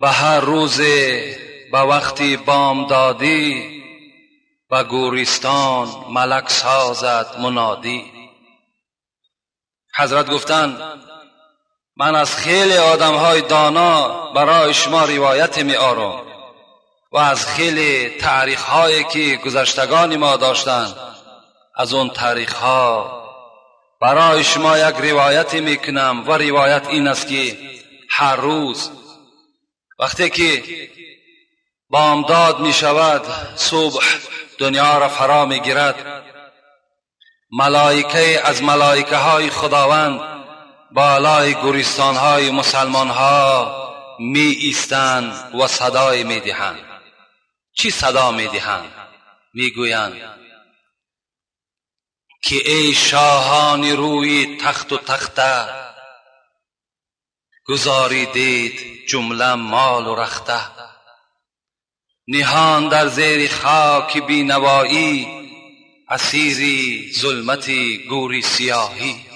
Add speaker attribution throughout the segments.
Speaker 1: به هر روز به وقتی بامدادی به گورستان ملک سازد منادی. حضرت گفتند من از خیلی آدمهای دانا برای شما روایت می آرم و از خیلی تاریخ هایی که گذشتگان ما داشتند، از اون تاریخ ها برای شما یک روایت می کنم و روایت این است که هر روز وقتی که بامداد می شود، صبح دنیا را فرا می گیرد، ملائکه از ملائکه های خداوند بالای گورستان های مسلمان ها می ایستند و صدای می دهند. چی صدا می دهند؟ می گویند که ای شاهان روی تخت و تخته، گذاریدید جمله مال و رخته، نهان در زیر خاک بینوایی، اسیری ظلمت گوری سیاهی.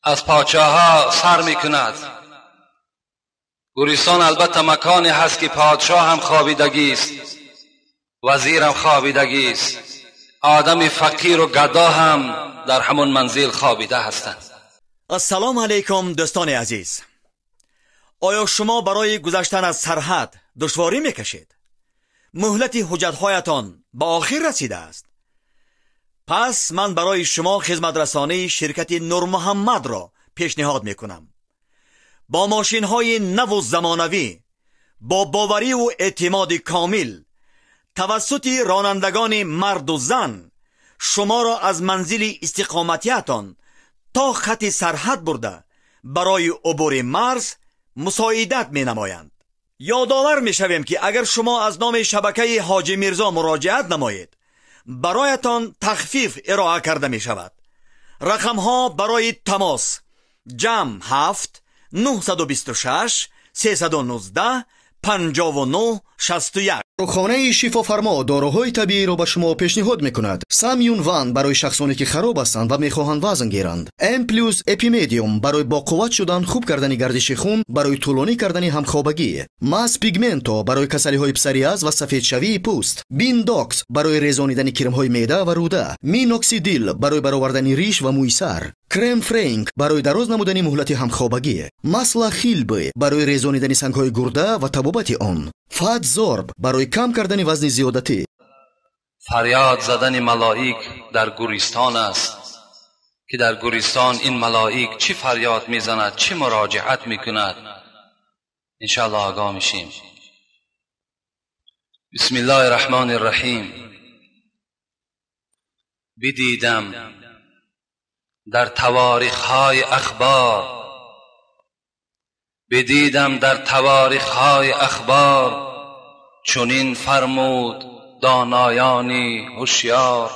Speaker 1: از پادشاه ها سر میکند. گورستان البته مکانی هست که پادشاه هم خوابیدگی است، وزیر هم خوابیدگی است، آدم فقیر و گدا هم در همون منزل خوابیده هستند.
Speaker 2: السلام علیکم دوستان عزیز. آیا شما برای گذشتن از سرحد دشواری میکشید؟ مهلت حجتهایتان به آخر رسیده است. پس من برای شما خدمت رسانی شرکت نور محمد را پیشنهاد میکنم. با ماشین های نو و زمانوی، با باوری و اعتماد کامل، توسط رانندگان مرد و زن شما را از منزل استقامتیتان تا خط سرحد برده برای عبور مرز مساعدت می نمایند. یادآور می شویم که اگر شما از نام شبکه حاجی میرزا مراجعت نمایید، برایتان تخفیف ارائه کرده می شود. رقم ها برای تماس: جمع 7 926 319 59 61.
Speaker 3: Дорухонаи Шифофармо доруҳои табииро ба шумо пешниҳод мекунад. Самюн Ван барои шахсоне ки хароб ҳастанд ва мехоҳанд вазн гиранд. М плюс Эпимедиум барои боқувват шудан, хуб кардани гардиши хун, барои тӯлонӣ кардани ҳамхобагӣ. Мас Пигменто барои касалиҳои псориаз ва сафедшавии пӯст. Биндокс барои резонидани кирмҳои меъда ва рӯда. Миноксидил барои баровардани риш ва мӯи сар. Крем Френк барои дароз намудани муҳлати ҳамхобагӣ. Масла Хилбы барои резонидани сангҳои гурда ва табобати он. Фатзорб барои кам кардани вазни зиёдатӣ.
Speaker 1: Фарёд задани малоик дар гӯристон аст ки дар гӯристон ин малоик чӣ фарёд мезанад, чӣ муроҷиат мекунад, иншоаллоҳ огоҳ мешیم. بسم الله الرحمن الرحیم. بدیدم در تواریخ های اخبار، بدیدم در تواریخ های اخبار، چنین فرمود دانایانی هوشیار: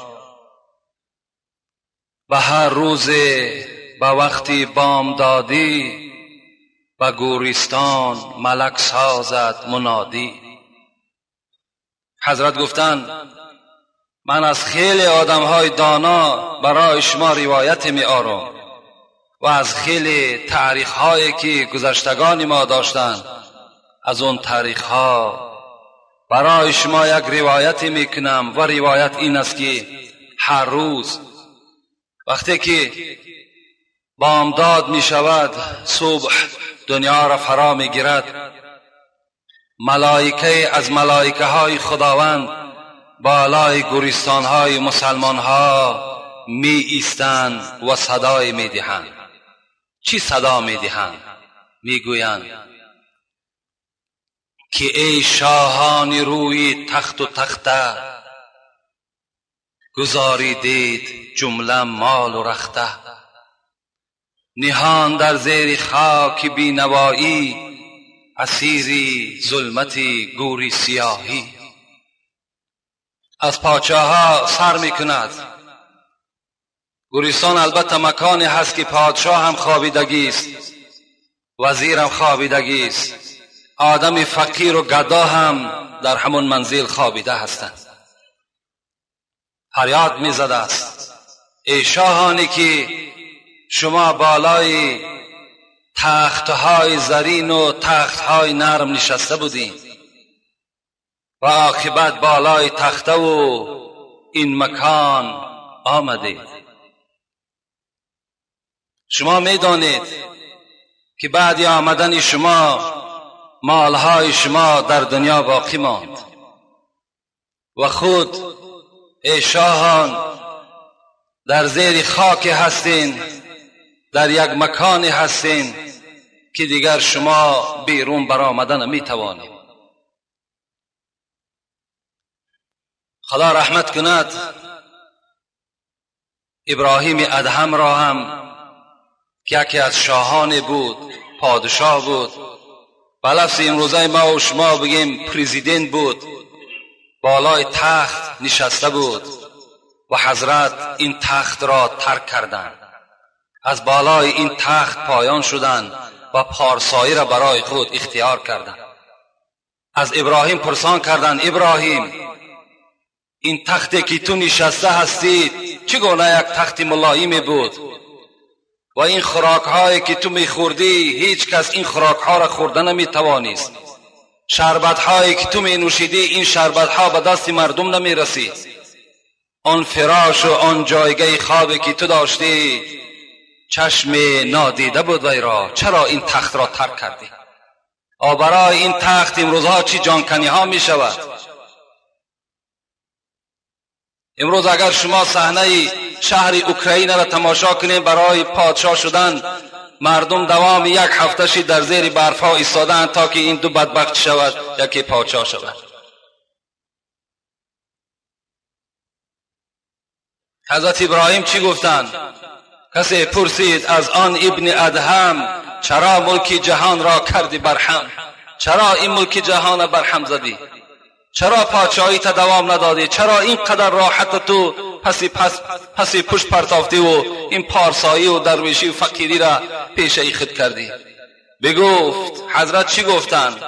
Speaker 1: به هر روز به وقتی بامدادی به گورستان ملک سازد منادی. حضرت گفتند من از خیلی آدمهای دانا برای شما روایت می آرم و از خیلی تاریخ هایی که گذشتگان ما داشتند، از اون تاریخ ها برای شما یک روایت میکنم و روایت این است که هر روز وقتی که بامداد می شود، صبح دنیا را فرا می گیرد، ملائکه از ملائکه های خداوند بالای گورستان های مسلمان ها می ایستند و صدای می دهند. چی صدا می دهند؟ می گویند که ای شاهان روی تخت و تخته، گذاریدید جمله مال و رخته، نهان در زیر خاک بینوایی، اسیری ظلمت گوری سیاهی. از پادشاه ها سر میکند. گورستان البته مکانی هست که پادشاه هم خوابیدگی است، وزیر هم خوابیدگی است، آدم فقیر و گدا هم در همون منزل خوابیده هستند. فریاد میزده است: ای شاهانی که شما بالای تختهای زرین و تختهای نرم نشسته بودیم و عاقبت بالای تخته و این مکان آمدید. شما میدانید که بعد آمدن شما مالهای شما در دنیا باقی ماند و خود ای شاهان در زیر خاک هستین، در یک مکان هستین که دیگر شما بیرون برآمدن نمیتوانید. خدا رحمت کند ابراهیم ادهم را هم که یکی از شاهان بود، پادشاه بود، به لفظ امروزه ما و شما بگیم پرزیدنت بود، بالای تخت نشسته بود و حضرت این تخت را ترک کردند، از بالای این تخت پایان شدند و پارسایی را برای خود اختیار کردند. از ابراهیم پرسان کردند: ابراهیم، این تختی که تو نشسته هستی چگونه یک تخت ملایم بود و این خوراک هایی که تو میخوردی هیچ کس این خوراک ها را خورده نمیتوانست، شربت هایی که تو می نوشیدی این شربت ها به دست مردم نمی رسید، آن فراش و آن جایگاه خوابی که تو داشتی چشم نادیده بود وی را، چرا این تخت را ترک کردی؟ برای این تخت امروزها چی جانکنی ها می شود. امروز اگر شما صحنه شهر اوکراین را تماشا کنید، برای پادشاه شدن مردم دوام یک هفته شی در زیر برف ها ایستادند تا که این دو بدبخت شود، یکی پادشاه شود. حضرت ابراهیم چی گفتند؟ کسی پرسید از آن ابن ادهم چرا ملک جهان را کردی برهم؟ چرا این ملک جهان را برهم زدی؟ چرا پادشاهی تا دوام ندادی؟ چرا اینقدر راحت تو پسی پشت پرتافتی و این پارسایی و درویشی و فقیری را پیشه خود کردی؟ بگفت حضرت چی گفتند؟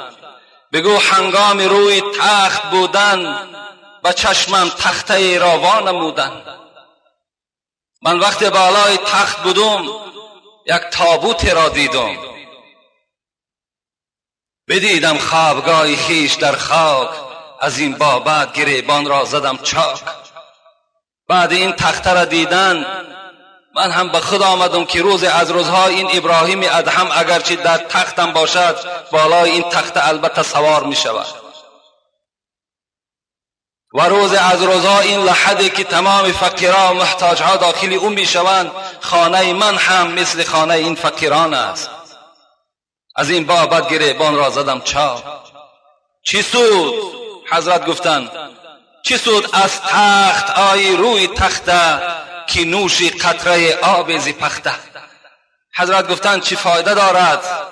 Speaker 1: بگو هنگام روی تخت بودن به چشمم تخته را وانمودن. من وقتی بالای تخت بودم یک تابوت را دیدم، بدیدم خوابگاه خویش در خاک، از این بابت گریبان را زدم چاک. بعد این تخته را دیدن من هم به خود آمدم که روز از روزها این ابراهیم ادهم اگرچه در تختم باشد بالای این تخته البته سوار می شود و روز از روزها این لحدی که تمام فقیرها و محتاجها داخل او می شوند، خانه من هم مثل خانه این فقیران است. از این بابت گریبان را زدم چاک. چی سود؟ حضرت گفتند چی سود از تخت آی روی تخته که نوشی قطره آب زی پخته. حضرت گفتند چی فایده دارد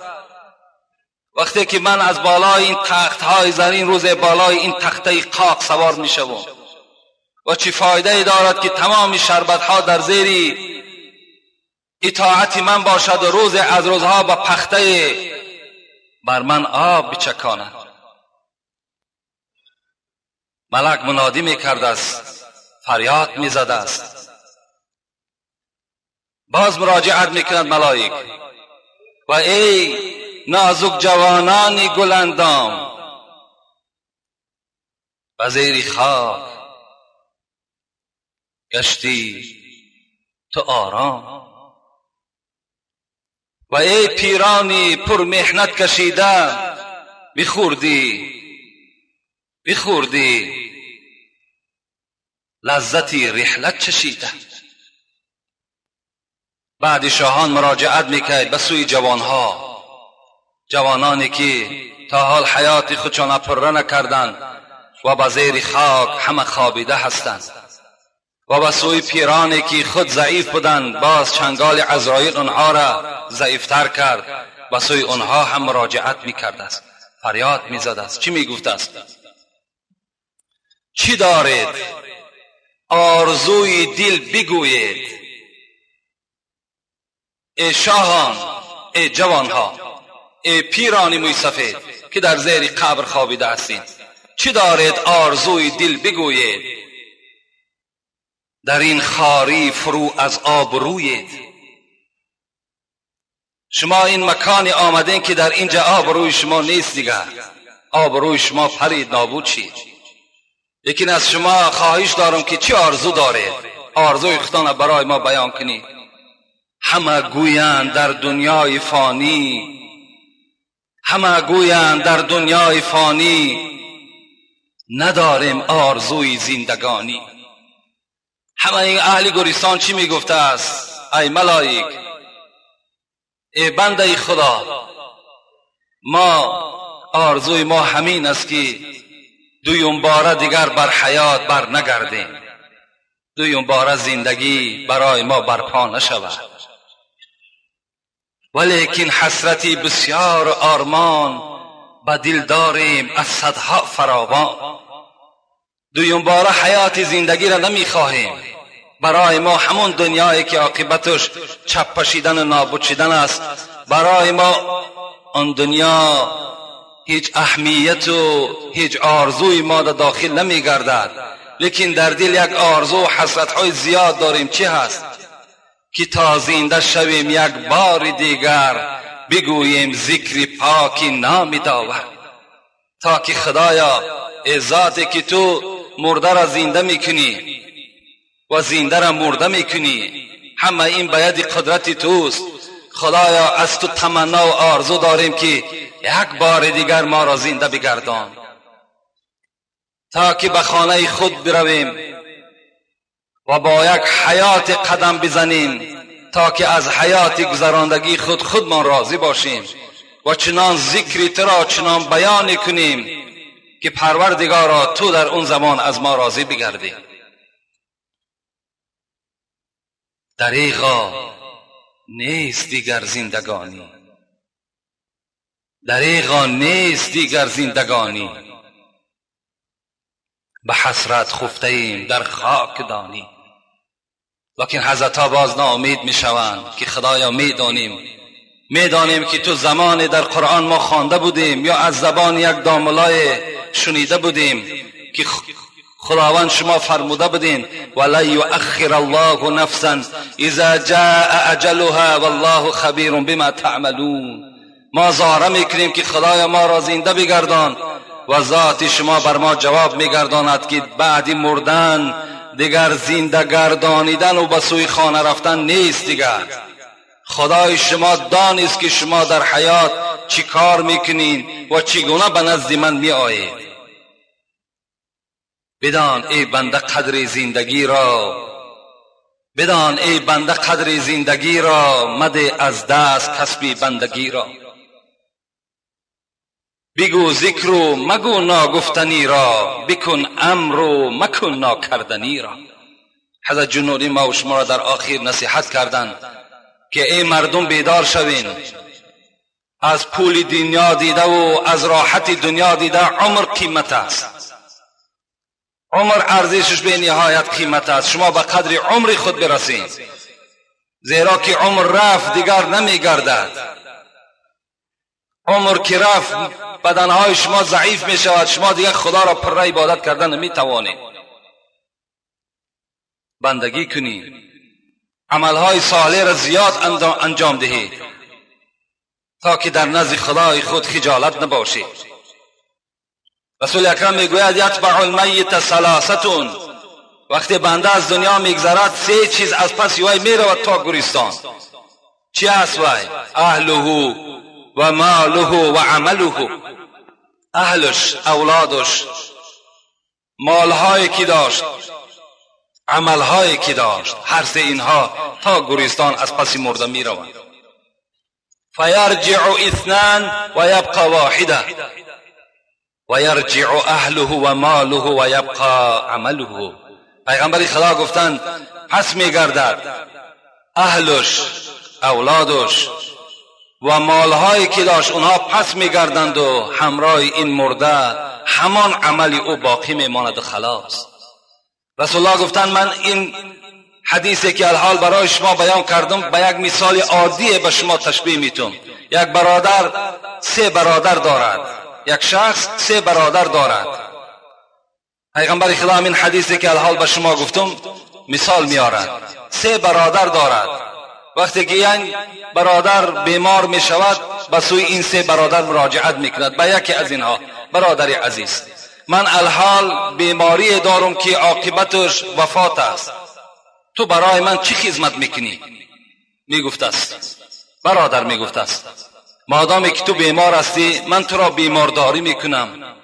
Speaker 1: وقتی که من از بالای این تخت های زرین روز بالای این تخته قاق سوار می شوم و چی فایده دارد که تمام شربت ها در زیر اطاعت من باشد و روز از روزها با پخته بر من آب بچکاند. ملک منادی می کرده است، فریاد می زده است. باز مراجعت می کند ملائک و ای نازک جوانان گلندام و زیر خاک گشتی تو آرام و ای پیرانی پر محنت کشیده بخوردی لذتی رحلت چشیده. بعد شاهان مراجعت میکرد به سوی جوانها، جوانانی که تا حال حیات خودشان پره نکردند و به زیر خاک همه خوابیده هستند، و به سوی پیرانی که خود ضعیف بودند باز چنگال عزرائیل آنها را ضعیفتر کرد، به سوی آنها هم مراجعت میکرد است، فریاد میزد است. چی میگفت است؟ چی دارید؟ آرزوی دل بگویید ای شاهان، ای جوانها، ای پیران موی سفید که در زیر قبر خوابیده هستید، چی دارید آرزوی دل بگویید؟ در این خاری فرو از آب رویید. شما این مکانی آمدین که در اینجا آبروی شما نیست دیگر، آبروی شما پرید نابود شید. لیکن از شما خواهش دارم که چی آرزو دارید، آرزوی خودتان برای ما بیان کنید. همه گویند در دنیای فانی، همه گویند در دنیای فانی، نداریم آرزوی زندگانی. همه این اهل گورستان چی میگفته است؟ ای ملائک، ای بنده خدا، ما آرزوی ما همین است که دویم باره دیگر بر حیات بر نگردیم، دویم باره زندگی برای ما برپا نشود. ولیکن حسرتی بسیار آرمان به دل داریم از صدها فراوان. دویم باره حیات زندگی را نمیخواهیم، برای ما همون دنیایی که عاقبتش چپ پشیدن و نابود شدن است، برای ما آن دنیا هیچ اهمیت و هیچ آرزوی ما در داخل نمیگردد. لیکن در دل یک آرزو و حسرت‌های زیاد داریم. چی هست؟ که تا زنده شویم یک بار دیگر بگوییم ذکر پاکی نام داور، تا که خدایا ای ذاتی که تو مرده را زنده میکنی و زنده را مرده میکنی، همه این باید قدرت توست. خدایا از تو تمنا و آرزو داریم که یک بار دیگر ما را زنده بگردان، تا که به خانه خود برویم و با یک حیات قدم بزنیم، تا که از حیات گذراندگی خود خودمان راضی باشیم و چنان ذکری تو را چنان بیان کنیم که پروردگارا تو در اون زمان از ما راضی بگردی. دریغا نیست دیگر زندگانی، دریغا نیست دیگر زندگانی، به حسرت خفته ایم در خاک دانی. لیکن حضرت ها باز ناامید می شوند که خدایا می دانیم که تو زمان در قرآن ما خوانده بودیم یا از زبان یک داملای شنیده بودیم که خداوند شما فرموده بودین ولا یؤخر الله نفسا اذا جاء اجلها والله خبیر بما تعملون. ما زاره میکنیم که خدایا ما را زنده بگردان و ذات شما بر ما جواب میگرداند که بعد مردن دیگر زنده گردانیدن و به سوی خانه رفتن نیست دیگر. خدای شما دانست که شما در حیات چی کار میکنین و چگونه به نزد من میآیید. بدان ای بنده قدر زندگی را، بدان ای بنده قدر زندگی را، مده از دست کسبی بندگی را. بگو ذکر و مگو ناگفتنی را، بکن امر و مکن ناکردنی را. حضرت جنودی ما و شما را در آخر نصیحت کردند که ای مردم بیدار شوین، از پول دنیا دیده و از راحت دنیا دیده عمر قیمت است، عمر ارزشش به نهایت قیمت است. شما به قدر عمر خود برسید، زیرا که عمر رفت دیگر نمیگردد. عمر که رفت بدنهای شما ضعیف می شود، شما دیگر خدا را پر عبادت کردن نمی توانید. بندگی کنید، عملهای صالح را زیاد انجام دهید تا که در نزد خدای خود خجالت نباشید. رسول اکرم میگوید یتبع المیت ثلاثه، وقتی بنده از دنیا میگذرد سه چیز از پس وی میرود تا گورستان. چی است وی؟ اهله و ماله و عمله. اهلش، اولادش، مالهایی که داشت، عملهایی که داشت، هر سه اینها تا گورستان از پس مرده میروند. فیرجع اثنان و یبقى واحده و یرجع اهله و ماله و یبقى عمله. پیغمبر خدا گفتند پس میگردد اهلش، اولادش و مالهایی که داشت، اونها پس میگردند و همراه این مرده همان عمل او باقی میماند و خلاص. رسول الله گفتند من این حدیثی که الحال برای شما بیان کردم به یک مثال عادی به شما تشبیه میتونم. یک برادر سه برادر دارد، یک شخص سه برادر دارد. پیغمبر خدا این حدیثی که الحال به شما گفتم مثال میارد. سه برادر دارد. وقتی که یک برادر بیمار می شود به سوی این سه برادر مراجعت می کند، به یکی از اینها: برادر عزیز، من الحال بیماری دارم که عاقبتش وفات است، تو برای من چی خدمت میکنی؟ میگفت است برادر، میگفت است مادامی که تو بیمار هستی من تو را بیمارداری میکنم،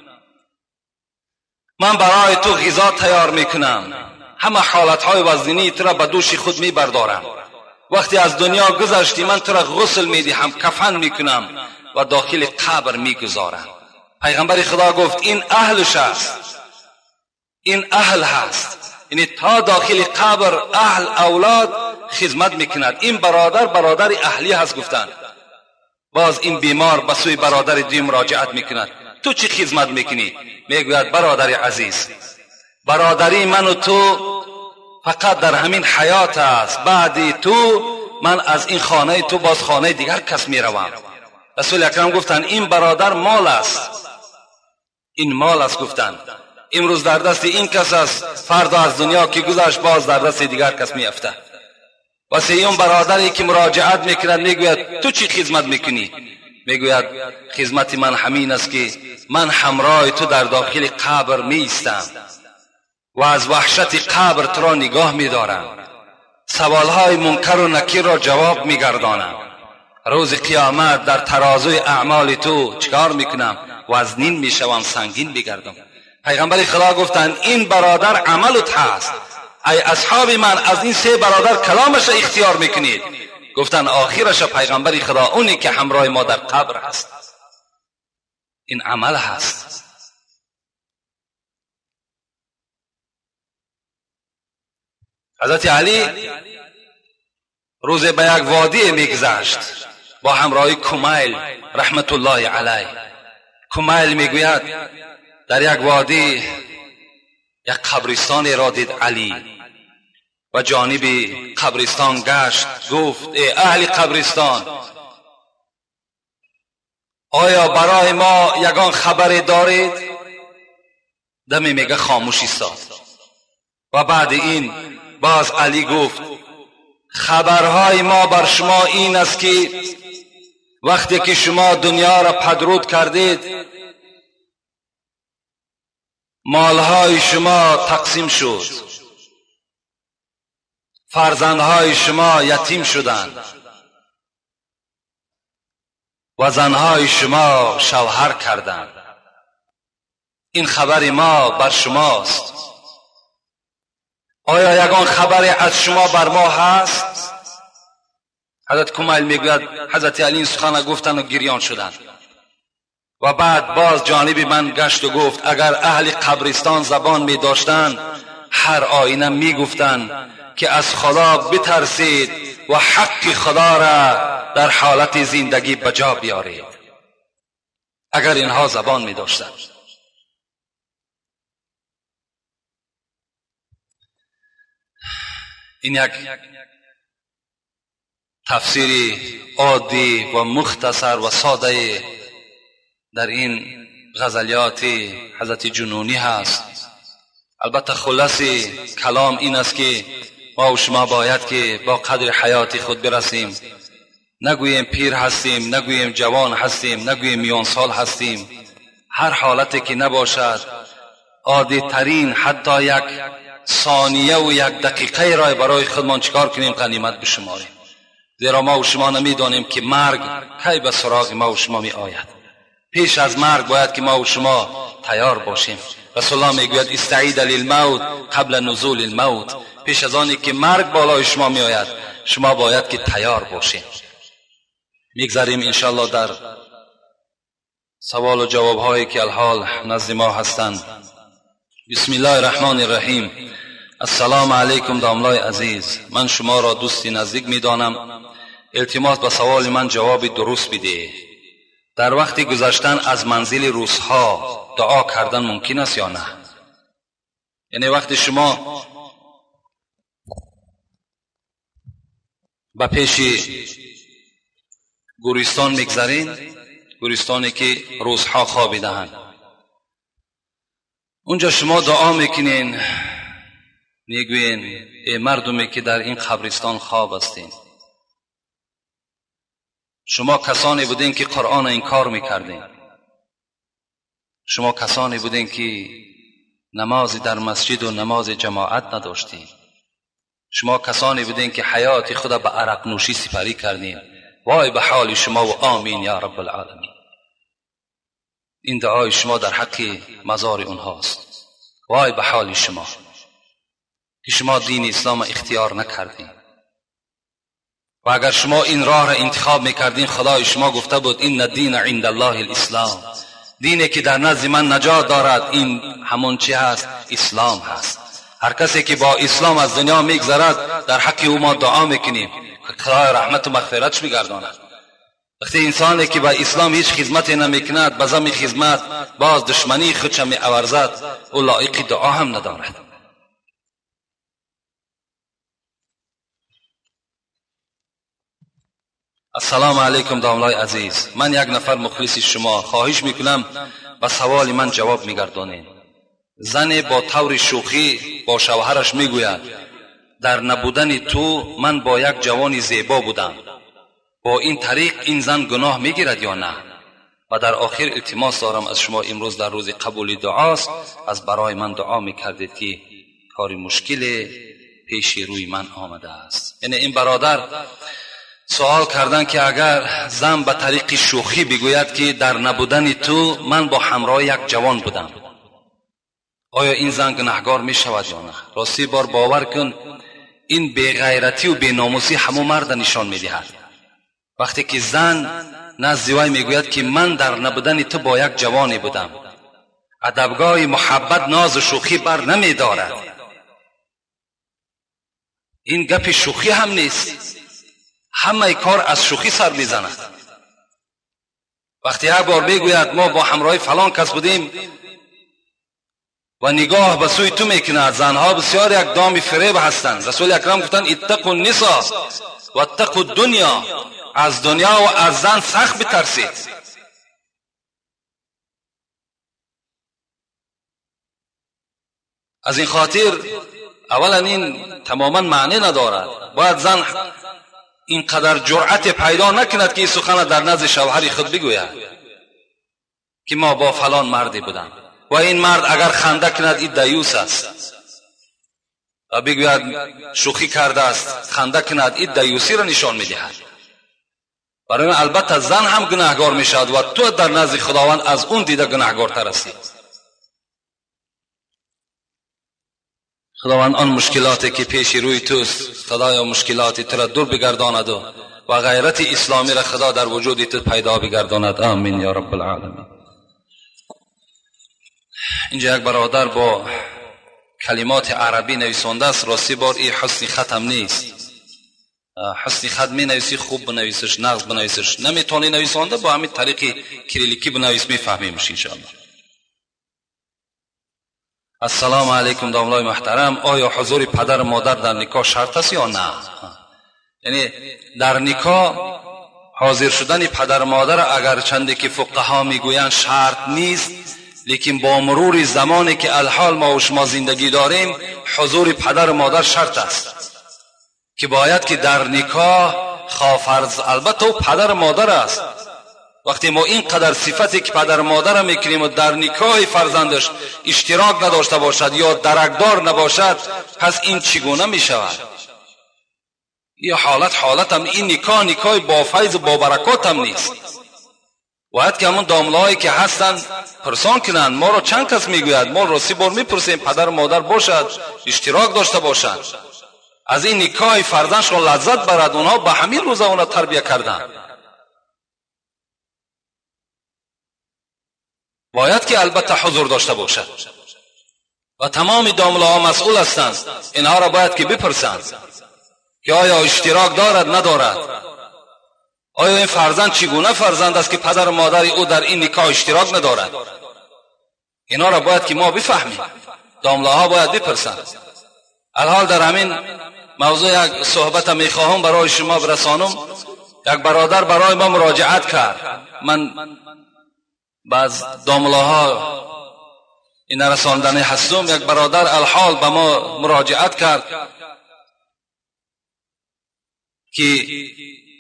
Speaker 1: من برای تو غذا تیار میکنم، همه حالتهای وزنی تو را به دوش خود میبردارم، وقتی از دنیا گذشتی من تو را غسل میدهم، کفن میکنم و داخل قبر میگذارم. پیغمبر خدا گفت این اهلش است، این اهل هست، یعنی تا داخل قبر اهل اولاد خدمت میکند. این برادر برادر اهلی هست. گفتند باز این بیمار به سوی برادر دوم مراجعت میکند: تو چی خدمت میکنی؟ میگوید برادر عزیز، برادری من و تو فقط در همین حیات است، بعدی تو من از این خانه تو باز خانه دیگر کس میروم. رسول اکرم گفتند این برادر مال است، این مال است. گفتند امروز در دست این کس است، فردا از دنیا که گذشت باز در دست دیگر کس میافتد. و سیوم برادری که مراجعت میکند میگوید تو چی خدمت میکنی؟ میگوید خدمت من همین است که من همراه تو در داخل قبر میایستم و از وحشت قبر تو را نگاه میدارم، سوالهای منکر و نکیر را جواب میگردانم، روز قیامت در ترازوی اعمال تو چکار میکنم؟ وزنین میشوم، سنگین میگردم. پیغمبر خدا گفتند این برادر عملت هست، ای اصحاب من از این سه برادر کلامش اختیار میکنید؟ گفتند آخرش پیغمبر خدا اونی که همراه ما در قبر هست، این عمل هست. حضرت علی روز به یک وادی میگذشت با همراهی کمیل رحمت الله علیه. کمیل میگوید در یک وادی یک قبرستان را دید علی و جانب قبرستان گشت، گفت ای اهل قبرستان، آیا برای ما یگان خبری دارید؟ دمی میگه خاموش ایستاد و بعد این باز علی گفت خبرهای ما بر شما این است که وقتی که شما دنیا را پدرود کردید مالهای شما تقسیم شد، فرزندهای شما یتیم شدند و زنهای شما شوهر کردند. این خبر ما بر شماست. آیا یگان خبری از شما بر ما هست؟ حضرت کمیل میگوید حضرت علی این سخن گفتند و گریان شدند و بعد باز جانب من گشت و گفت اگر اهل قبرستان زبان می داشتند هر آینه می گفتند که از خدا بترسید و حق خدا را در حالت زندگی به جا بیارید. اگر اینها زبان می داشتند. این یک تفسیر عادی و مختصر و ساده در این غزلیات حضرت جنونی هست. البته خلاص کلام این است که ما و شما باید که با قدر حیات خود برسیم، نگوییم پیر هستیم، نگوییم جوان هستیم، نگوییم میان سال هستیم. هر حالتی که نباشد، عادی ترین حتی یک ثانیه و یک دقیقه را برای خودمان چکار کنیم؟ غنیمت بشماریم. زیرا ما و شما نمیدانیم که مرگ کی به سراغ ما و شما می آید. پیش از مرگ باید که ما و شما تیار باشیم. رسول الله میگوید استعید للموت قبل نزول الموت. پیش از آنی که مرگ بالای شما می آید شما باید که تیار باشیم. میگذریم انشالله در سوال و جواب هایی که الحال نزد ما هستند. بسم الله الرحمن الرحیم. السلام علیکم داملای عزیز، من شما را دوستی نزدیک میدانم. التماس به سوال من جواب درست بده. در وقت گذشتن از منزل روسها دعا کردن ممکن است یا نه؟ یعنی وقتی شما به پیش گورستان میگذرین، گورستانی که روسها خوابیده‌اند، اونجا شما دعا میکنین، میگوین ای مردمی که در این قبرستان خواب هستین، شما کسانی بودین که قرآن انکار میکردین، شما کسانی بودین که نماز در مسجد و نماز جماعت نداشتین، شما کسانی بودین که حیات خود به عرق نوشی سپری کردین. وای به حال شما و آمین یا رب العالمین. این دعای شما در حق مزار اونهاست. وای به حال شما که شما دین اسلام اختیار نکردین و اگر شما این راه را انتخاب میکردین، خدای شما گفته بود این دین عند الله الاسلام، دینی که در نزد من نجات دارد این همون چی هست؟ اسلام هست. هر کسی که با اسلام از دنیا میگذرد در حق او ما دعا میکنیم خدای رحمت و مغفرتش میگرداند. وقتی انسانی که با اسلام هیچ خدمتی نمیکند، به زم خدمت باز دشمنی خودش می‌ورزد، او لایق دعا هم ندارد. السلام علیکم داملای عزیز، من یک نفر مخلص شما، خواهش میکنم به سوال من جواب میگردانید. زن با طور شوخی با شوهرش میگوید در نبودن تو من با یک جوان زیبا بودم، با این طریق این زن گناه میگیرد یا نه؟ و در آخر التماس دارم از شما امروز در روز قبول دعاست، از برای من دعا میکردید که کار مشکل پیش روی من آمده است. یعنی این برادر سوال کردن که اگر زن به طریق شوخی بگوید که در نبودن تو من با همراه یک جوان بودم، آیا این زن گناهگار می شود یا نه؟ راستی بار باور کن این بیغیرتی و بیناموسی همو مرد نشان می دهد. وقتی که زن نزد وی میگوید که من در نبودن تو با یک جوانی بودم، ادبگاه محبت ناز و شوخی بر نمی دارد. این گپ شوخی هم نیست، همه کار از شوخی سر میزند. وقتی یک بار میگوید ما با همراه فلان کس بودیم و نگاه به سوی تو میکند، زنها بسیار یک دام فریب هستند. رسول اکرم گفتند اتقوا النساء و اتقوا الدنیا، از دنیا و از زن سخت بترسید. از این خاطر اولا این تماما معنی ندارد. باید زن اینقدر جرأت پیدا نکند که این سخن در نزد شوهر خود بگوید که ما با فلان مردی بودم و این مرد اگر خنده کند این دیوس است و بگوید شوخی کرده است، خنده کند، این دیوسی را نشان میدهد. برای البته زن هم گناهگار میشود و تو در نزد خداوند از اون دیده گناهگارتر هستی. خداوند آن مشکلاتی که پیش روی توست، خدایا مشکلات تو را دور بگرداند و غیرت اسلامی را خدا در وجود تو پیدا بگرداند. آمین یا رب العالمین. اینجا یک برادر با کلمات عربی نویسانده است. راستی بار این حسن ختم نیست. حسن خط می نویسی خوب بنویسش، نغز بنویسش، نمیتونی نویسانده با همین طریق کریلیکی بنویس میفهمیمش انشاءالله. السلام علیکم داملای محترم، آیا حضور پدر و مادر در نکاح شرط است یا نه؟ یعنی در نکاح حاضر شدن پدر و مادر اگر چنده که فقها میگویند شرط نیست، لیکن با مرور زمانی که الحال ما و شما زندگی داریم حضور پدر و مادر شرط است که باید که در نکاح خواه البته او پدر و مادر است. وقتی ما اینقدر صفتی که پدر و مادر میکنیم و در نکاح فرزندش اشتراک نداشته باشد یا درکدار نباشد، پس این چگونه میشود؟ این حالت هم این نکاح نکاح با فیض و با برکات هم نیست. باید که همون داملاهایی که هستن پرسان کنند. ما را چند کس میگوید، ما راستی بار میپرسیم پدر و مادر باشد، اشتراک داشته باشد، از این نکاح فرزندشون لذت برد. اونها به همین روزا اونا تربیه کردن. باید که البته حضور داشته باشد و تمام داملاها مسئول هستند. اینها را باید که بپرسند که آیا اشتراک دارد ندارد، آیا این فرزند چگونه فرزند است که پدر و مادر او در این نکاح اشتراک ندارد. اینا را باید که ما بفهمیم، داملاها باید بپرسند. الحال در همین موضوع یک صحبت میخواهم برای شما برسانم. یک برادر برای ما مراجعت کرد. من بعض داملاها این رساندنی هستم. یک برادر الحال به ما مراجعت کرد که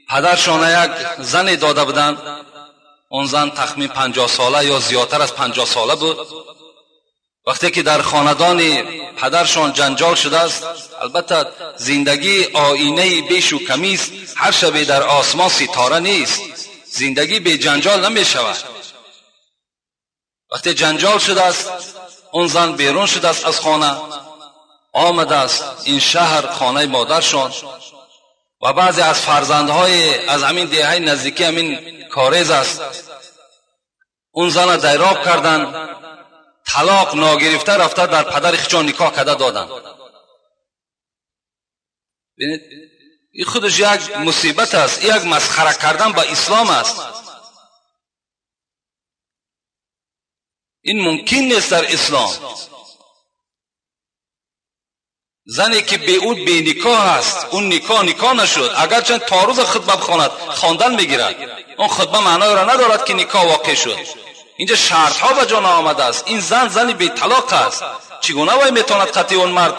Speaker 1: падаршон як зане дода буданд. Он зан тахмин 50 сола ё зиёдтар аз 50 сола буд. Вақте ки дар хонадони падаршон ҷанҷол шудааст, албатта зиндагӣ оинаи бешу камист, ҳар шабе дар осмон ситора нест, зиндагӣ бе ҷанҷол намешавад. Вақте ҷанҷол шудааст, он зан берун шудааст аз хона, омадааст ин шаҳр хонаи модаршон ва баъзе аз фарзандҳои аз ҳамин деҳаи наздикӣ ҳамин корез аст, он зана дайроб карданд, талоқ ногирифта рафта дар падари худшон никоҳ карда доданд. Бинед, ин худаш як мусибат аст, як масхара кардан ба ислом аст. Ин мумкин нест дар ислом. Зане ки бе ӯ беникоҳ аст, он никоҳ никоҳ нашуд, агарчанд то рӯз хутба бихонад, хондан мегирад, он хутба маъноеро надорад ки никоҳ воқеъ шуд. Инҷа шартҳо ба ҷо наомадааст. Ин зан зани беталоқ аст. Чӣ гуна вай метавонад қатъи он мард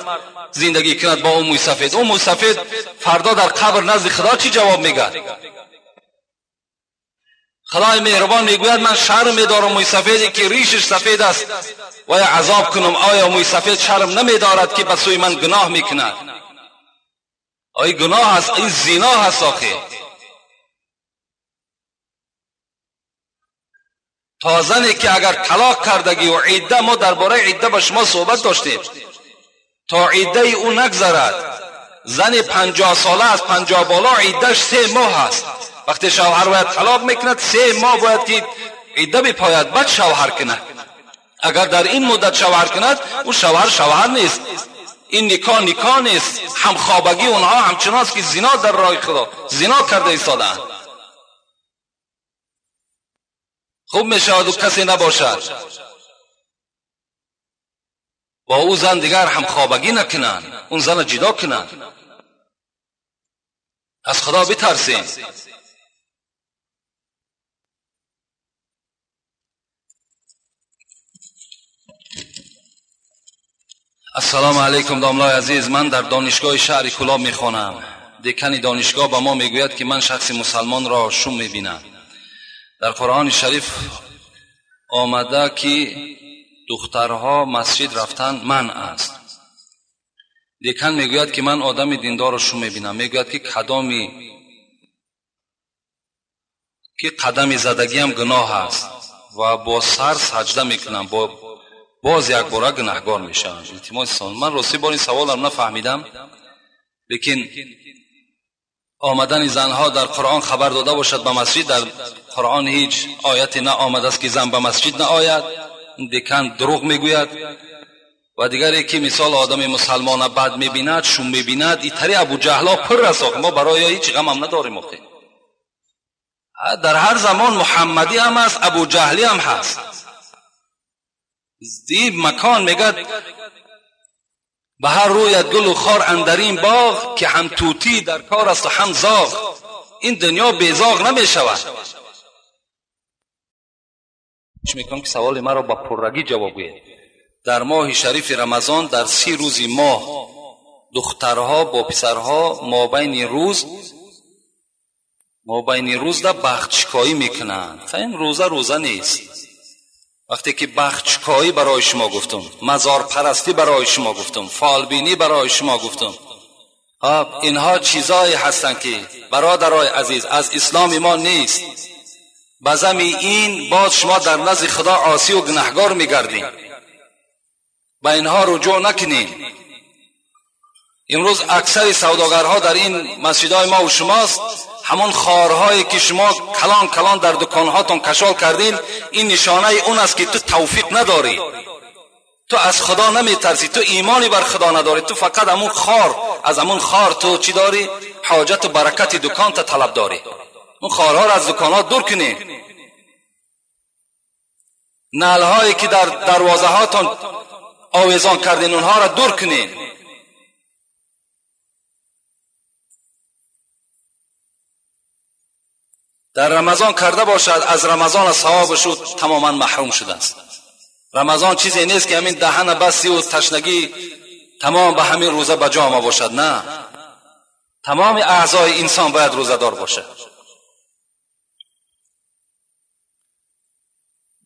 Speaker 1: зиндагӣ кунад бо он мӯйсафед? Он мӯйсафед фардо дар қабр назди худо чӣ ҷавоб мегӯяд? Худои меҳрубон мегӯяд ман шарм медорам мӯйсафеде ки ришаш сафед аст вай азоб кунам. Оё мӯйсафед шарм намедорад ки ба сӯи ман гуноҳ мекунад? Ой гуноҳ аст, ин зино аст. Охир تا زنی که اگر طلاق کردگی و عده، ما درباره عده با شما صحبت داشتیم، تا عده او نگذرد، زن 50 ساله از 50 بالا عدهش 3 ماه است. وقتی شوهر باید طلاق میکند 3 ماه باید که عده بپاید بعد شوهر کند. اگر در این مدت شوهر کند او شوهر شوهر نیست، این نکاح نکاح نیست، همخوابگی اونها همچنان است که زنا در راه خدا زنا کرده ایستاده‌اند. خوب میشود و کسی نباشد با او زن دیگر همخوابگی نکنند، اون زن جدا کنند. از خدا بترسیم. السلام علیکم داملای عزیز، من در دانشگاه شهر کلاب میخوانم. دکان دانشگاه به ما میگوید که من شخص مسلمان را شوم میبینم. در قرآن شریف آمده که دخترها مسجد رفتن منع است. دکان میگوید که من آدم دیندار را شوم میبینم. میگوید که که قدم زدگی هم گناه است و با سر سجده میکنم، با باز یک باره گناهگار میشم. التماس من راستی بار این سوالم نفهمیدم، لیکن آمدن زنها در قرآن خبر داده باشد به مسجد، در قرآن هیچ آیتی نه آمده است که زن به مسجد نه آید. این دکان دروغ میگوید. و دیگری که مثال آدم مسلمان بد میبیند، شوم میبیند، ایتری ابو جهلا پر است. ما برای هیچ غم هم نداریم. در هر زمان محمدی هم است، ابو جهلی هم هست. این مکان میگد به هر رویت گل و خار اندرین باغ، که هم توتی در کار است و هم زاغ. این دنیا بی زاغ نمیشود. میکنم که سوال مرا با پررگی جواب گوید. در ماه شریف رمضان در 30 روز ماه دخترها با پسرها مابین روز در بختشکایی میکنند. این روزه روزه نیست. وقتی که بختشکایی برای شما گفتم، مزار پرستی برای شما گفتم، فالبینی برای شما گفتم، اینها چیزایی هستند که برادرای عزیز از اسلام ما نیست. بزمی این باز شما در نزد خدا عاصی و گناهگار میگردین. به اینها رجوع نکنین. امروز اکثر سوداگرها در این مسجدهای ما و شماست. همون خارهایی که شما کلان کلان در دکانهاتون کشال کردین، این نشانه اون است که تو توفیق نداری، تو از خدا نمیترسی، تو ایمانی بر خدا نداری، تو فقط همون خار، از همون خار تو چی داری؟ حاجت و برکت دکان تا طلب داری. اون خارها را از دکانها دور کنی. نعلهایی که در دروازه هاتون آویزان کردین اونها را دور کنین. در رمضان کرده باشد، از رمضان از ثوابش تماما محروم شده است. رمضان چیزی نیست که همین دهن بسی و تشنگی تمام به همین روزه به جا آمده باشد. نه، تمام اعضای انسان باید روزه‌دار باشه.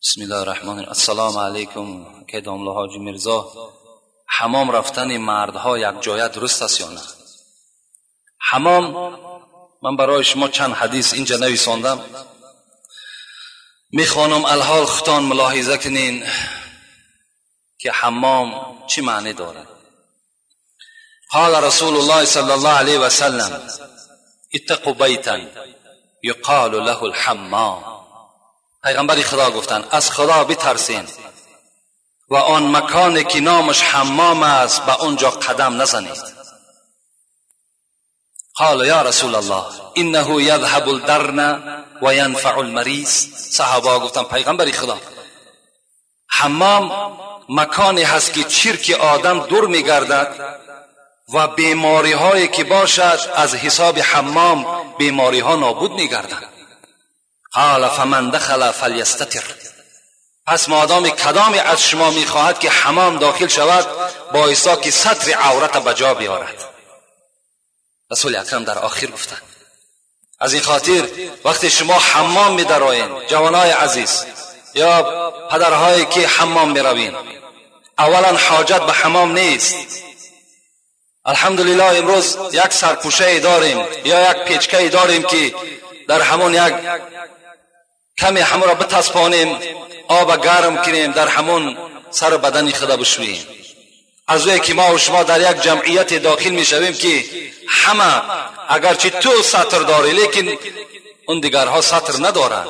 Speaker 1: بسم الله الرحمن الرحیم. السلام علیکم که داملا حاجی میرزا، حمام رفتن مردها یک جایه درست است یا نه؟ حمام، من برای شما چند حدیث اینجا نویساندم، میخوانم الحال خودتان ملاحظه کنین که حمام چی معنی دارد. قال رسول الله صلی الله علیه و سلم اتقوا بیتا یقال له الحمام. پیغمبر خدا گفتند از خدا بترسین و آن مکانی که نامش حمام است به آنجا قدم نزنید. قال یا رسول الله انه یذهب الدرن و ینفع المریض. صحابه گفتند پیغمبر خدا، حمام مکانی هست که چرک آدم دور میگردد و بیماری هایی که باشد از حساب حمام بیماری ها نابود میگردند. قال فمن دخل فلیستتر. پس مادام کدامی از شما میخواهد که حمام داخل شود بایستا که ستر عورت به جا بیارد. رسول اکرم در آخر گفتند. از این خاطر وقتی شما حمام میدرایین، جوانای عزیز یا پدرهایی که حمام میروین، اولا حاجت به حمام نیست. الحمدلله امروز یک سرپوشه داریم یا یک پیچکه داریم که در همون یک کمی همون را بتسپانیم، آب گرم کنیم، در همون سر بدن خود بشوییم. از وی که ما و شما در یک جمعیت داخل میشویم که همه اگرچه تو ستر داری لیکن اون دیگرها ستر ندارند،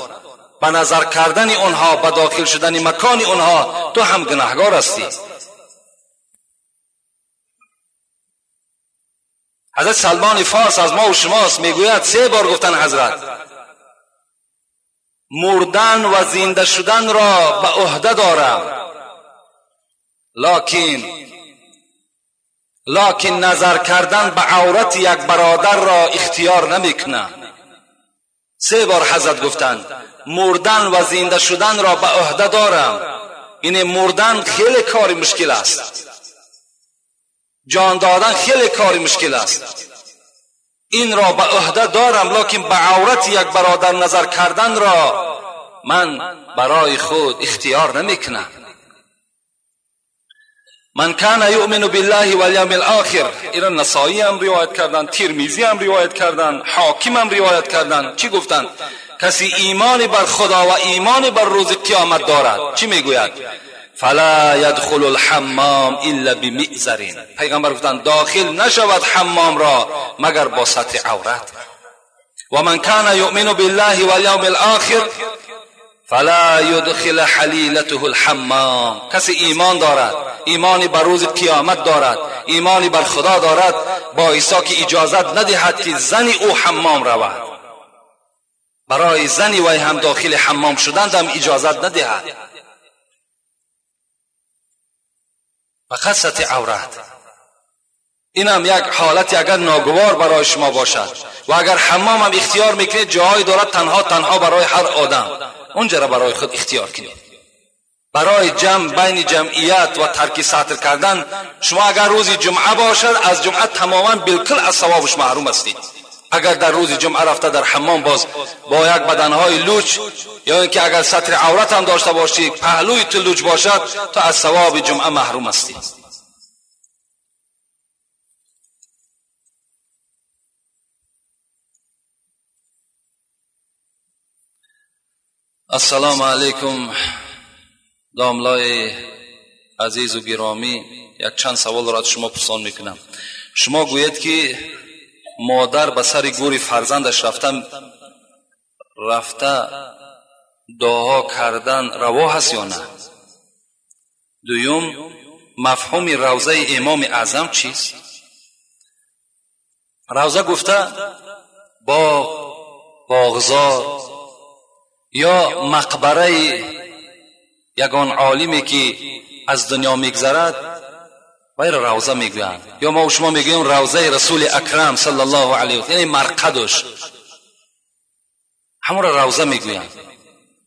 Speaker 1: به نظر کردن اونها، به داخل شدن مکان اونها تو هم گناهگار هستی. حضرت سلمان فارس از ما و شماست، میگوید 3 بار گفتن حضرت مردن و زنده شدن را به عهده دارم، لکن نظر کردن به عورت یک برادر را اختیار نمیکنم. 3 بار حضرت گفتند مردن و زنده شدن را به عهده دارم. این مردن خیلی کار مشکل است، جان دادن خیلی کار مشکل است، این را به عهده دارم، لکن به عورت یک برادر نظر کردن را من برای خود اختیار نمیکنم. من کان یؤمن بالله والیوم الاخر، اینا نسائی هم روایت کردن، ترمذی هم روایت کردن، حاکم هم روایت کردن. چی گفتن؟ کسی ایمان بر خدا و ایمان بر روز قیامت دارد چی میگوید؟ فلا يدخل الحمام الا بمئزر. پیغمبر گفتند داخل نشود حمام را مگر با ستر عورت. و من کان یؤمن بالله والیوم الاخر فلا يدخل حلیلته الحمام. کسی ایمان دارد، ایمانی بر روز قیامت دارد، ایمانی بر خدا دارد، با عیسی که اجازت ندهد که زن او حمام رود، برای زنی وی هم داخل حمام شدن هم اجازت ندهد. فقط ستر عورت. این هم یک حالت اگر ناگوار برای شما باشد و اگر حمام هم اختیار میکنید، جاهای دارد تنها تنها برای هر آدم، اونجا را برای خود اختیار کنید. برای جمع بین جمعیت و ترک ستر کردن، شما اگر روز جمعه باشد از جمعه تماما بالکل از ثوابش محروم هستید. اگر در روز جمعه رفته در حمام باز با یک بدنهای لوچ، یا اینکه اگر ستر عورت هم داشته باشی پهلوی تو لوچ باشد، تو از ثواب جمعه محروم هستی. السلام علیکم داملای عزیز و گرامی، یک چند سوال را از شما پرسان میکنم. شما گوید که مادر به سر گور فرزندش رفته دعا کردن روا هست یا نه؟ دوم، مفهوم روضه امام اعظم چیست؟ روضه گفته باغ، باغزار یا مقبره یگان عالمی که از دنیا میگذرد وی را روضه میگویند، یا ما و شما میگوییم روضه رسول اکرم صلی الله علیه و یعنی مرقدش، همون را روضه میگویند.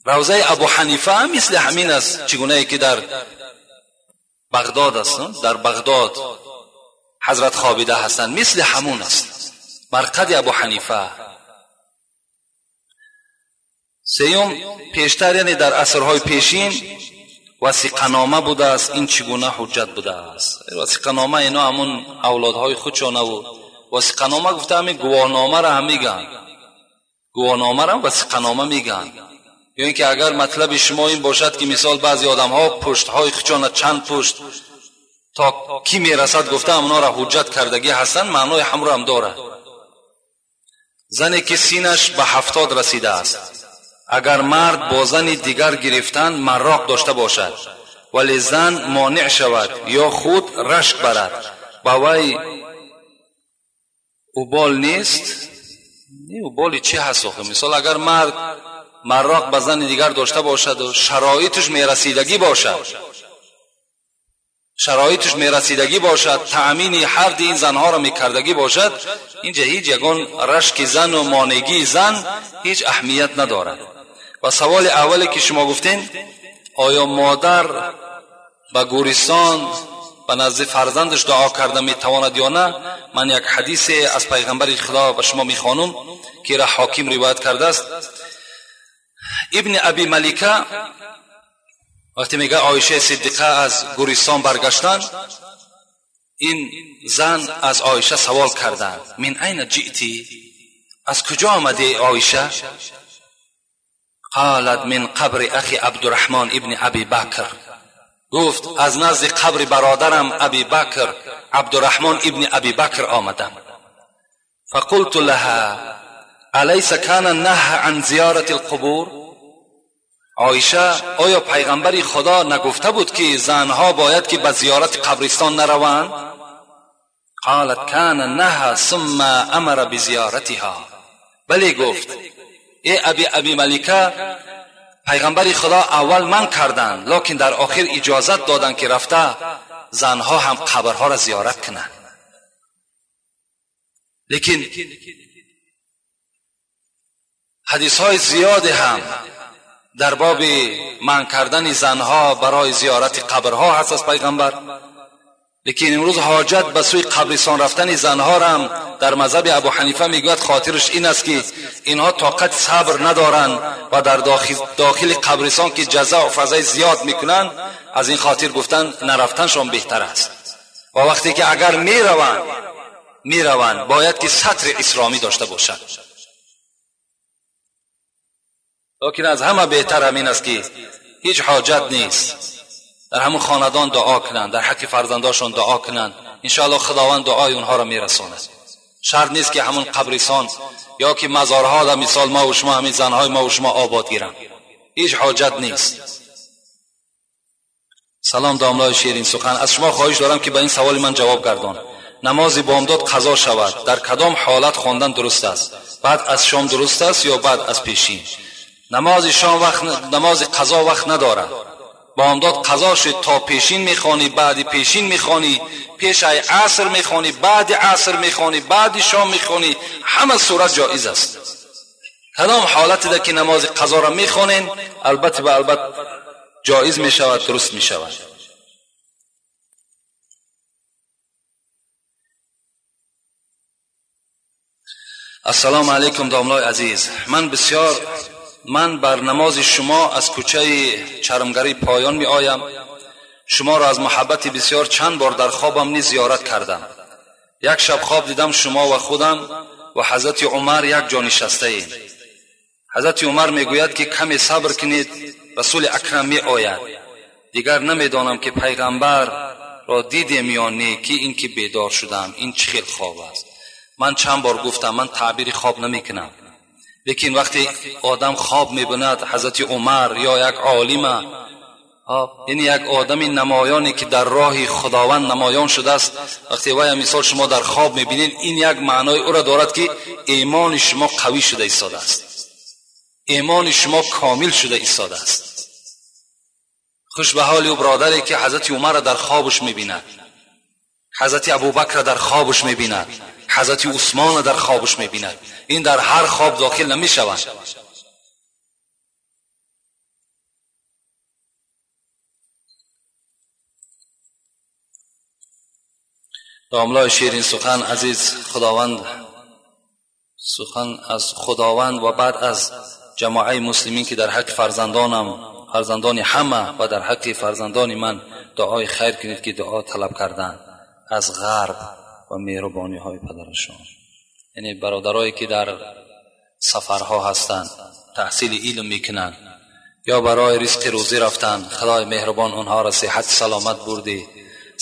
Speaker 1: روضه ابو حنیفه هم مثل همین است، چگونه که در بغداد است، در بغداد حضرت خوابیده هستند، مثل همون است. Марқади Абу Ҳанифа. Сеюм, пештар, яъне дар асрҳои пешин васиқанома будааст. Ин чӣ гуна ҳуҷҷат будааст? Васиқанома ино ҳамун авлодҳои худшонаву васиқанома гуфта ҳамин гувоҳномаро ҳам мегӯянд, гувоҳномаро ҳам васиқанома мегӯянд. Ё ин ки агар матлаби шумо ин бошад ки мисол баъзе одамҳо пуштҳои худшона чанд пушт то кӣ мерасад гуфта ҳамонҳоро ҳуҷҷат кардагӣ ҳастанд, маънои ҳамро ҳам дорад. Зане ки синаш ба 70 расидааст, агар мард бо зани дигар гирифтан мароқ дошта бошад, вале зан монеъ шавад ё худ рашк барад, ба вай убол нест? Не, уболи чӣ ҳаст охи? Мисол агар мард мароқ ба зани дигар дошта бошаду шароиташ мерасидагӣ бошад, шароиташ мерасидагӣ бошад, таъмини ҳарди ин занҳоро мекардагӣ бошад, инҷа ҳеҷ ягон рашки зану монегии зан ҳеҷ аҳамият надорад. Ва саволи аввале ки шумо гуфтем, оё модар ба гӯристон ба назди фарзандаш дуо карда метавонад ё на? Ман як ҳадисе аз пайғамбари Худо ба шумо мехонам ки ра ҳоким ривоят кардааст. Ибни Аби Малика вақте мега Оиша Сиддиқа аз гӯристон баргаштанд, ин зан аз Оиша савол карданд: мин айна ҷи'ти? Аз куҷо омадӣ Оиша? Қолат мин қабри ахи Абдурраҳмон ибни Аби Бакр. Гуфт аз назди қабри бародарам Аби Бакр, Абдурраҳмон ибни Аби Бакр омадам. Фақулту лаҳа алайса кана наҳа ан зиёрати алқубур? Оиша, оё пайғамбари Худо нагуфта буд ки занҳо бояд ки ба зиёрати қабристон нараванд? Қолат кана наҳа сумма амара бизиёратиҳо. Бале, гуфт, э Аби Малика, пайғамбари Худо аввал ман карданд, лекин дар охир иҷозат доданд ки рафта занҳо ҳам қабрҳоро зиёрат кунанд. Лекин ҳадисҳои зиёде ҳам дар боби манъ кардани занҳо барои зиёрати қабрҳо ҳаст аз пайғамбар. Лекин имрӯз ҳоҷат ба сӯи қабристон рафтани занҳо ҳам дар мазҳаби Абу Ҳанифа мегӯяд хотираш ин аст ки инҳо тоқат сабр надоранд ва дар дохили қабристон ки ҷаза ва фазаи зиёд мекунанд, аз ин хотир гуфтан нарафтаншон беҳтар аст. Ва вақте ки агар мераванд, бояд ки сатри исломӣ дошта бошанд. Лекин аз ҳама беҳтар ҳамин аст ки ҳеҷ ҳоҷат нест, дар ҳамон хонадон дуо кунанд, дар ҳаққи фарзандошон дуо кунанд, иншоаллоҳ Худованд дуои онҳоро мерасонад. Шарт нест ки ҳамон қабристон ё ки мазорҳо дар мисол ма ва шумо ҳамин занҳои ма ва шумо обод гиранд, ҳеҷ ҳоҷат нест. Салом домлаи ширин сухан, аз шумо хоҳиш дорам ки ба ин саволи ман ҷавоб гардон. Намози бомдод қазо шавад, дар кадом ҳолат хондан дуруст аст? Баъд аз шом дуруст аст ё баъд аз пешин? Намози шом вақт, намози қазо вақт надорад. Бомдод қазо шуд, то пешин мехонӣ, баъди пешин мехонӣ, пеш ай аср мехонӣ, баъди аср мехонӣ, баъди шом мехонӣ, ҳама сурат ҷоиз аст. Кадом ҳолате ки намози қазоро мехонен, албатта ба албатта ҷоиз мешавад, дуруст мешавад. Ассалому алайкум домлои азиз. Ман бар намози шумо аз кӯчаи чармгарӣ поён меоям. Шуморо аз муҳаббати бисёр чанд бор дар хобам низ зиёрат кардам. Як шаб хоб дидам шумо ва худам ва ҳазрати Умар як ҷо нишастаем. Ҳазрати Умар мегӯяд ки каме сабр кунед, расули акрам меояд. Дигар намедонам ки пайғамбарро дидем ё не, ки ин ки бедор шудам, ин чӣ хел хоб аст. Ман чанд бор гуфтам, ман таъбири хоб намекунам. Лекин вақте одам хоб мебинад ҳазрати Умар ё як олима, яъне як одами намоёне ки дар роҳи Худованд намоён шудааст, вақте вай мисол шумо дар хоб мебинед, ин як маънои ӯро дорад ки имони шумо қавӣ шуда истодааст, имони шумо комил шуда истодааст. Хуш ба ҳоли ӯ бародаре ки ҳазрати Умарро дар хобаш мебинад, ҳазрати Абубакрро дар хобаш мебинад, ҳазрати Усмонро дар хобаш мебинад. Ин дар ҳар хоб дохил намешаванд. домлаи ширин сухан азиз, Худованд Сухан аз Худованд ва баъд аз ҷамоаи муслимин ки дар ҳаққи фарзандонам, фарзандони ҳама ва дар ҳаққи фарзандони ман дуои хайр кунед, ки дуо талаб карданд аз ғарб ва меҳрубониҳои падарашон. Яъне бародарое ки дар сафарҳо ҳастанд, таҳсили илм мекунанд ё барои ризқи рӯзӣ рафтанд, Худои меҳрубон онҳоро сиҳат саломат бурдӣ,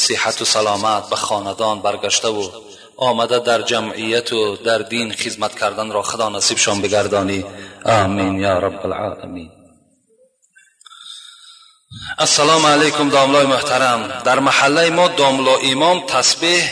Speaker 1: сиҳату саломат ба хонадон баргаштаву омада дар ҷамъияту дар дин хизмат карданро Худо насибшон бигардонӣ. Амин я раббал оламин. Ассалому алайкум, домлои муҳтарам. Дар маҳаллаи мо домло имом тасбеҳ